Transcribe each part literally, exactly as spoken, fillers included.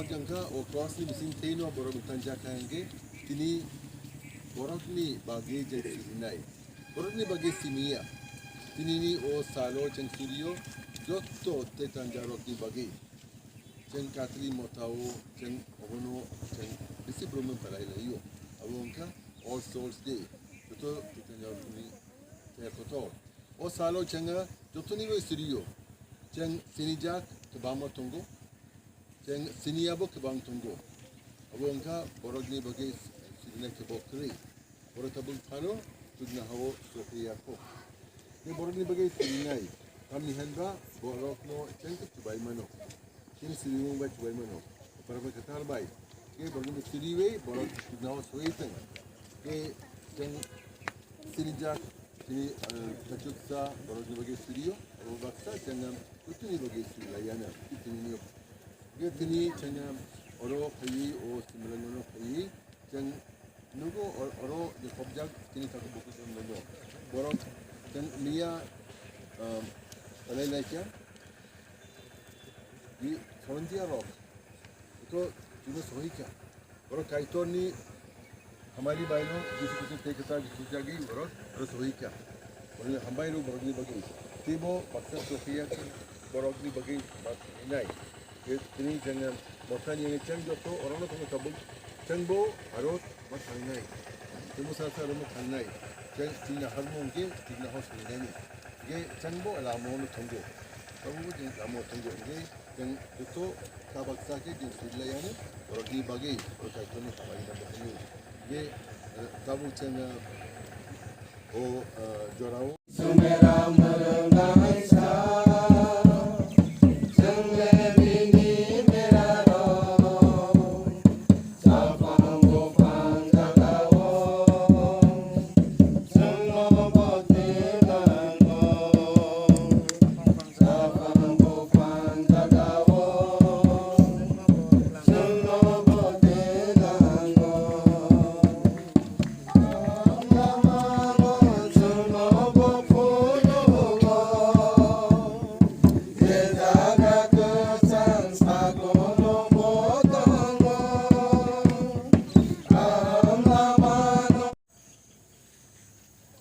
Jangkha o cross ni bising tei no borok ni tanjak kha hingke tini borok ni bagwi je sinai. Borok ni bagwi siniya. Tini ni o salo cheng suriyo jotto te tanjak rok ni bagwi. Cheng katri motha o cheng obono cheng bisi bromno palai laio. Abo wngkha All Souls Day. Joto te tanjak rok ni te kotor. O salo cheng jotto ni bagwi suriyo. Cheng sinijak kwbangma tongo. Cheng siniya bo kwbang tongo. Abo wngkha borokni bagwi sirinai khe bo kwrwi. Borok tabuk phano chuknohao sophiyakho. Tei borokni bagwi sirinai, tamni hwnba borokno cheng khe chubai mano. Chini sirimung bai chubai mano. Borok bai kwtal bai. Tei borokni siriwi borok chuknohao sowi tong. Tei cheng sinijak, chini, eh, kachuksa borokni bagwi siriyo. Abo baksa cheng, um, kutuni bagwi sirilaiyana. Tini niyo. Ge tini cheng, um, oro phaiwi, o simrang no phaiwi. Cheng nugo or-, oro je khobjak tini thangwi buku cheng nugo. Borok cheng miya, um, talai laikya. Di sorontiya rok. Ito juga sohikya. Borok Kaitorni hamari baino Jisu Khristo tei kwtal Jisu jagwi borok oro sohikya. Borokni hambai rw borokni bagwi. Teibo baksa sohikya borokni bagwi ma sohinai. Tini cheng mothani cheng joto orono tongwi tabuk chengbo aro ma thangnai. Teibo sal sal ma thangnai. Cheng chini naharmung khe chini nahar sohinani. Ge chengbo lama no tongo. Tabuk cheng lama tongo. Ge Cheng joto kabaksa khe cheng sirilaiyani borokni bagwi borok Kaitorni hamari na bahai o. Ye, eh, tabuk cheng, eh, o, eh, jorao.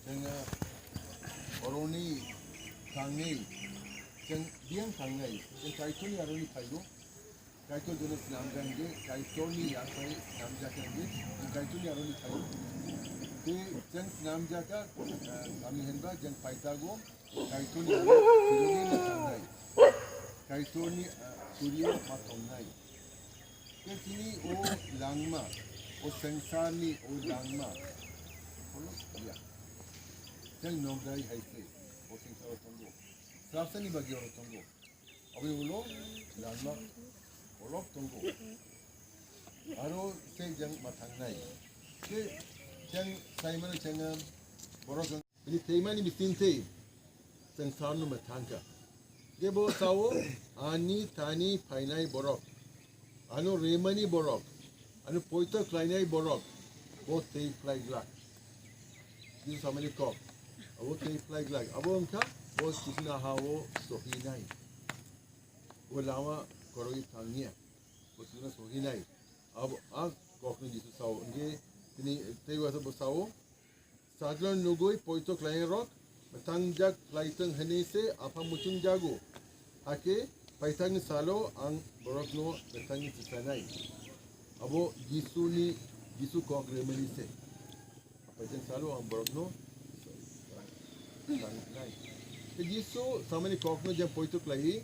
Cheng, ah, oroni tangwi, cheng biyang tangnai, cheng Kaitorni aroni phaigo. Kaitor jono swnamjak hwnkhe, Kaitorni yaphai swnamjak hwnkhe, cheng Kaitorni aroni phaigo. Tei cheng swnamjak kha, ah, tamni hwnba cheng paitago, Kaitorni aroni phaigo ma tangnai. Kaitorni, ah, surio ma tongnai. Tei chini o langma, o swngcharni o langma, phano ya. Cheng nokdai hai se, o swngcharo tongo. Swrapsani bagwi oro tongo. Aboni ulo langma olok tongo. Aro se jang ma thangnai. Tei cheng saimano cheng borok Bini thwimani bisingtwi chwng salno mwthangkha. Kebo sao, ani thani phainai borok, ano remani borok, ano poito khlainai borok, bo tei phlai glak. Jisu samani kok, abo tei phlai glak. Abo wngkha, bo chuknohao sohinai. Bo lama khorogwi thangya. Bo chuknohao sohinai. Abo a kokno Jisu sao. Hwnkhe tini tei wasa bo sao. Sajlon nugwi poito khlainai rok mwthangjak khlaitwng hwnwi se Apha muchungjago. Hakhe Phaithakni salo ang borokno mwthangwi tisanai. Abo Jisuni, Jisu kok remani se. Phaithakni salo ang borokno mwthangnai. Tei Jisu samani kokno je poito khlaiwi,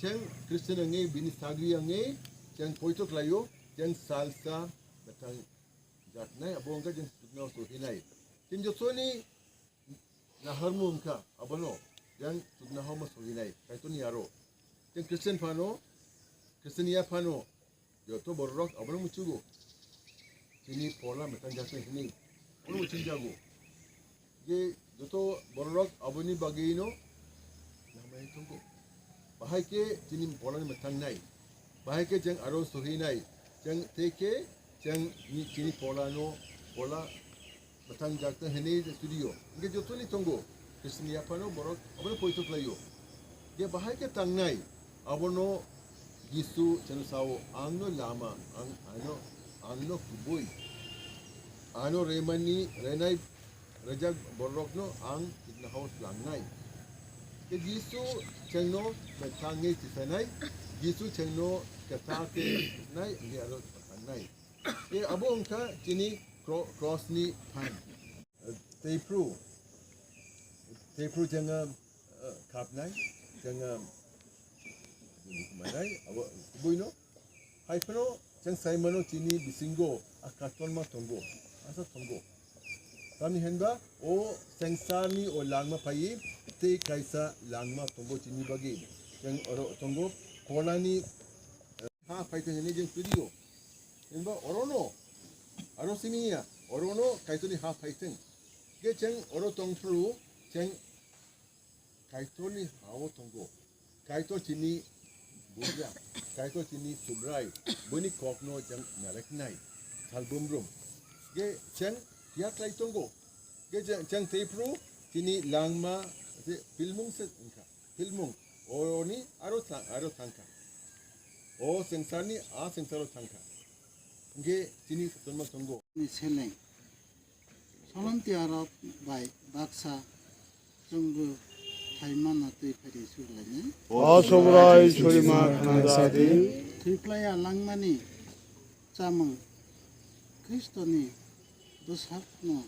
cheng Christian wngwi bini sagri wngwi cheng poito khlaio, cheng salsa mwthang jaknai, abo wngkha chwng chuknohao sohinai. Chini jotoni naharmung wngkha, abono chwng chuknohao ma sohinai, Kaitorni aro. Chwng Christian phano, Christian ya phano, joto bororok abono muchugo. Chini phola mwthangjaknai hwnwi, abono muchungjago. Je joto bororok aboni bagwino namai tongo. Bahai khe chini pholani mwthangnai. Bahai khe chwng aro sohinai. Chwng tei khe chwng ni chini pholano phola mwthangjaknai hwnwi studio. Hwnkhe jotoni tongo. Christian yaphano borok abono poito khlaio. Je bahai khe tangnai abono Jisu chwngno sao, "Ang no lama, ang ano, ang no kubui, ano remani, renai rejak borokno ang tiknahao tlangnai." Ke Jisu chwngno kwthangwi tisanai, Jisu chwngno kwthar khe nai, hwnwi aro thangnai. Ke abo wngkha chini kro-, krosni phan. Tei phru, tei phru chwng, eh, khapnai, chwng, eh, manai, abo buino. Hai phano chwng sai mano chini bisingo a katonma tongo, asa tongo. Tamni hwnba o swngcharni o langma phaiwi tei kaisa langma tongo chini bagwi. Chwng oro tongo kolani, eh, ha phaithwng hwnwi chwng pirio. Hwnba orono, aro simi ya, orono Kaitorni ha phaithwng. Khe chwng oro tong phru, chwng Kaitorni ha-o tongo. Kaitor chini bugra, Kaitor chini Subrai, bini kokno chwng nareknai, salbumrum. Khe chwng phiya khlai tongo. Khe chwng, chwng tei phru chini langma, je pilmung se wngkha. Pilmung, oni aro thang-, aro thangkha. O swngcharni a swngcharo thangkha. Hwnkhe chini satonma tongo. Ni seleng. Solomtiarok bai baksa chwngbo thaimano twi phari surilainai. O Subrai surima khna jadi. Thwiplaiya langmani chamung Khristoni bwsakno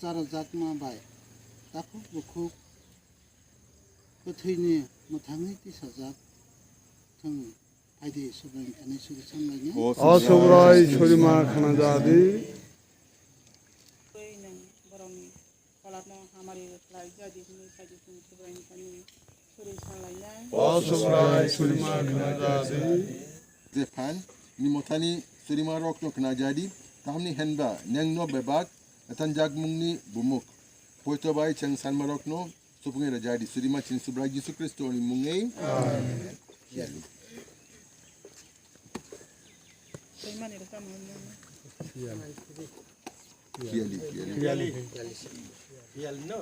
charajakma bai takhuk bukhuk kwthwini mwthangwi tisajak thwng. Phaidi Subrai thani suri samlainai. O Subrai surima khna jadi. Tei nwng borokni kolatno hamari khlai jadi hwnwi phaidi chwng Subrai thani suri samlainai. O Subrai surima khna jadi. Je phan ni mwthani surimarokno khna jadi, tamni hwnba nwng no bebak thanjakmungni bumuk. Poito bai chwng sanmarokno Supungni raja di surima chini Subrai Jisu Kristo ni mungwi. Amen. Kiyali, kiyali. Kiyali. Kiyali.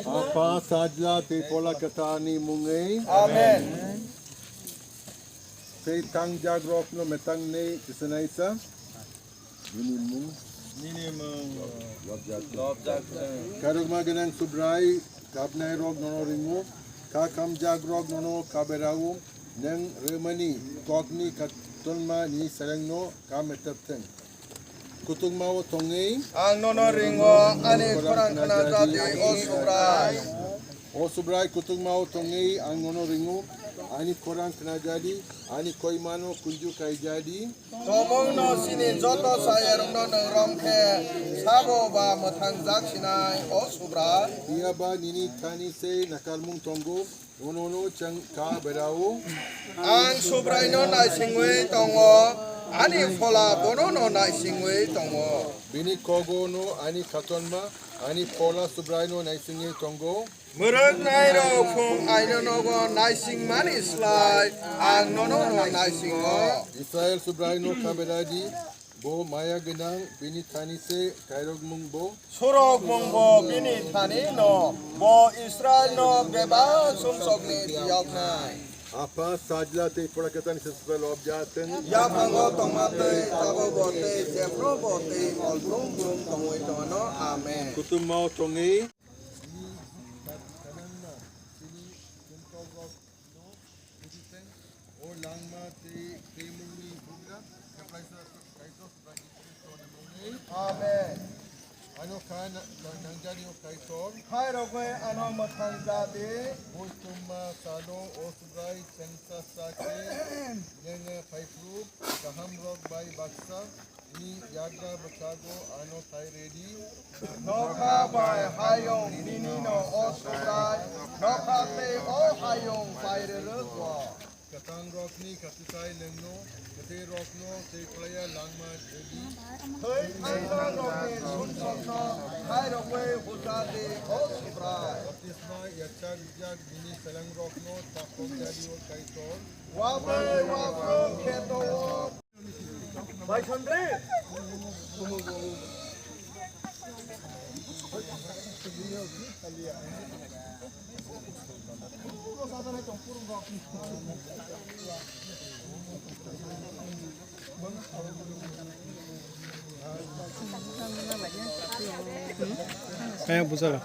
Apa Sajla tei Phola Kwtharni mungwi. Amen. Tei tangjakrokno mwthangwi tisanaisa. Bini mung. Bini mung. Lobjak. Lobjak. Karokma gwnang Subrai, kapnairok nono ringo, kha khamjakrok nono kaberao, nwng rwmani kokni katonma ni selengno kametap thwng. Kutukmao tongwi ang nono ringo, ani khorang khna jadi, o Subrai. O Subrai, kutukmao tongwi ang nono ringo, ani khorang khna jadi, ani koimano kunju kai jadi. Tongmungno chini joto sayarokno nwng rom khe sabo ba mwthangjak sinai, o Subrai. Phiya ba nini thani se nakarmung tongo, nono no chwng kaberao. Ang Subraino naisingwi tongo, ani Phola bonono naisingwi tongo. Bini kogono ani katonma, ani Phola Subraino naisingwi tongo. Mwrwknairok phung aino nogo naisingmani slai ang nono no naisingo. Israel Subraino kaberadi, bo maya gwnang, bini thani se kairokmung bo. Surokmung bo bini thani no, bo Israel no bebak sumsokni tiyoknai. Apa Sajla tei Phola Kwtharni se Israel lobjak thwng. Yaphango tongma tei tabukbo tei jephrubo tei olbrum brum tongwi tongwano. Amen. Kutumao tongwi. Chini Kananno, chini chumtokrokno buji thwng, O langma tei, tei mungni bugra, Kaitor Subraiyung Jisu Khristoni mungwi. Amen. Ano kha na-, na-, nangjani o Kaitor. Khairogwi ano mwthang ja di. Bo chumma salo o Subrai chengsa sa khe, neng phaiphru, kaham rok bai baksa, Ni yagra bwkhago ano thai redi. Nokha bai hayung nini no o Subrai, nokha tei o hayung bai rwrwgo. Kwtang rokni khatisai nwngno, kwtwi rokno tei phlaiya langma redi. Thwi thangsa rokni sumsokno khai rokwi husa di o Subrai. Baptisma yachak jak nini seleng rokno chapok jadi o Kaitor. Wabai wabrok kheto o. Kaya busa lah.